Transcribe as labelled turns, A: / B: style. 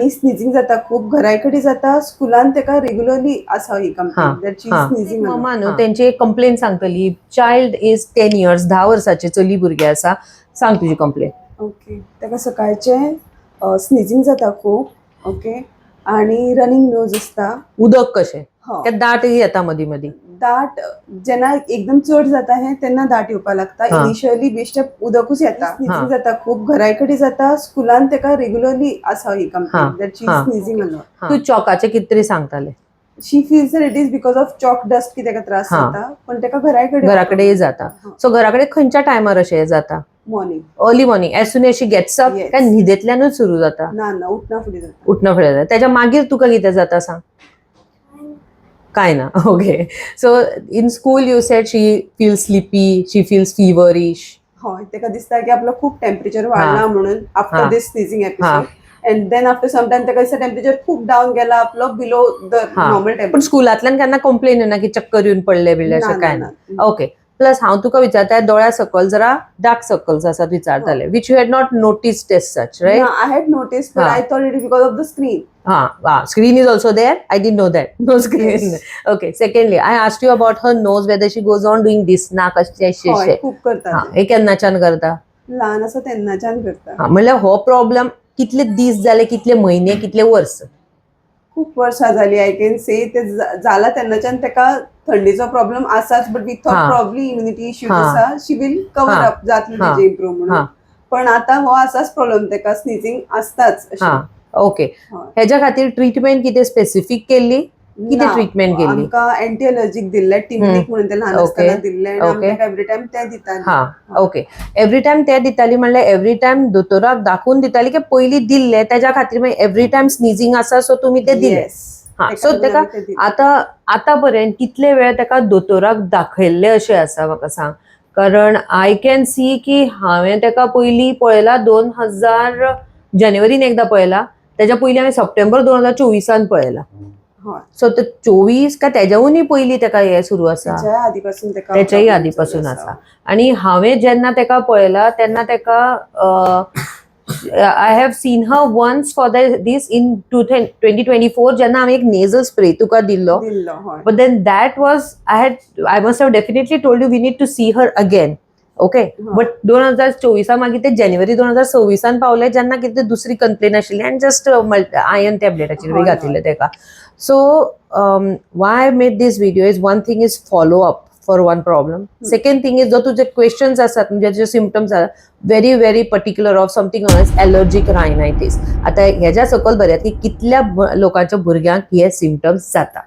A: आणि स्निझिंग जाता खूप, घराय कडेन जाता. स्कुलान तेका रेग्युलरली आसा ही कंप्लेन that she sneezing.
B: मम्मा न्हू, तेंची एक कंप्लेन सांगतली. चायल्ड is 10 years, 10 वर्साचे चली भुरगें आसा. सांग तुजी कंप्लेन.
A: ओके, ताका सकाळचें स्निझिंग जाता खूब, ओके, आणि रनिंग नोज आसता.
B: उदक कशें?
A: हय.
B: ते दाट येता मदीं मदीं?
A: दाट जेन्ना एकदम चड जाता हें तेन्ना दाट येवपाक लागता. इनिशियली बेश्टे उदकूच येता. स्निझिंग जाता खूब, घराय कडेन जाता. स्कुलान तेका रेग्युलरली आसा ही complaint that she sneezing a lot.
B: तूं चॉकाचें कितें तरी सांगतालें.
A: She feels that it is because of chalk dust की ताका त्रास जाता, पण ताका घराय कडेन.
B: घरा कडेन जाता. सो घरा कडेन खंयच्या टायमार अशें जाता?
A: Morning.
B: Early morning, as soon as she gets up?
A: Yes.
B: काय न्हिदेंतल्यानूच सुरू जाता?
A: ना ना, उठना फुडें जाता.
B: उठणं फुडें जाता. त्याच्या मागीर तुका कितें जाता सांग. काय ना. Okay, so in school you said she feel sleepy, she feels feverish.
A: हय, ताका दिसता की आपलो खूब टेम्परेचर वाडला म्हणून after this sneezing episode, and then after some time ताका दिसता टेम्परेचर खूब डावन गेला आपलो, बिलो the normal
B: पण
A: टेम्परेचर.
B: स्कुलांतल्यान केन्ना कंप्लेन येना की चक्कर येवन पडले बिडले अशें काय ना? ओके, प्लस हांव तुका विचारता, दोळ्या सकल जरा डार्क सर्कल्स आसात विचारताले, which you had not noticed as such, right?
A: I had notice, but I thought it is because of the screen.
B: Ah, screen is also there. I didn't know that. No screen.
A: Yes.
B: Okay. Secondly, I asked you about her nose, whether she goes on doing this, नाक अशें अशें
A: हय.
B: अशें.
A: खूब करता
B: हा
A: ते.
B: हे केन्नाच्यान करता?
A: ल्हान आसा तेन्नाच्यान करता.
B: हा, म्हणल्यार हो प्रॉब्लम कितले दीस जाले, कितले म्हयने, कितले वर्स?
A: खूब वर्सां जाली. I can से ते जाला तेन्नाच्यान ताका थंडीचो प्रॉब्लम आसाच, but we thought probably immunity issues आसा, शी will cover up, जातली तेजे इम्प्रूव म्हणून. पण आतां हो आसाच प्रॉब्लम, ताका स्निझींग आसताच अशें.
B: हा ओके. हेज्या खातीर ट्रिटमेंट कितें स्पेसिफीक केल्ली? कितें
A: ना,
B: ट्रिटमेंट केल्ली?
A: आमकां एंटी अलर्जीक दिल्लें, टिमनिक म्हणून ते ल्हान आसतना दिल्लें आनी आमी ताका एवरी टायम तें दितालीं.
B: हा ओके, एवरी टायम ते दिताली म्हणल्यार एवरी टायम दोतोराक दाखोवन दिताली की पयलीं दिल्ले तेज्या खातीर मागीर एवरी टायम स्निझींग आसा, सो तुमी ते दिले?
A: Yes.
B: हा,
A: तेका
B: सो
A: लागून
B: तेका
A: आमी ते दिले.
B: आतां आतां पर्यंत कितले वेळ ताका दोतोराक दाखयल्ले अशें आसा, म्हाका सांग. कारण I can see की हांवें ताका पयलीं पळयला 2000 जानेवारीन एकदां पळयला, तेज्या पयलीं हांवें सप्टेंबर 2024 पळयला. सो ते 24 काय तेज्याहूनय पयलीं ताका हें सुरू आसा?
A: तेच्याय आदीपासून ताका
B: त्याच्याही
A: problem
B: आधीपासून
A: चालू.
B: आसा. आणि हांवें जेन्ना ताका पळयला तेन्ना ताका, I have seen her once for the this in 2024, जेन्ना हांवें एक नेझल स्प्रे तुका दिल्लो.
A: दिल्लो, हय.
B: But then that was, I must have definitely told you we need to see her again, okay? But 2024 मागीर ते जानेवारी 2026 पावले, जेन्ना कितें दुसरी कंप्लेन आशिल्ली आनी जस्ट आयर्न टॅबलेटाचेर बी घातिल्ले ताका. So why I made this video is, one thing is follow up for one problem, second thing is जो तुजे क्वेश्चन्स आसात, म्हणजे जे सिमटम्स आसात, very very particular of something as allergic rhinitis. आतां हेज्या सकयल बरयात की कितल्या लोकांच्या भुरग्यांक हे सिमटम्स जाता.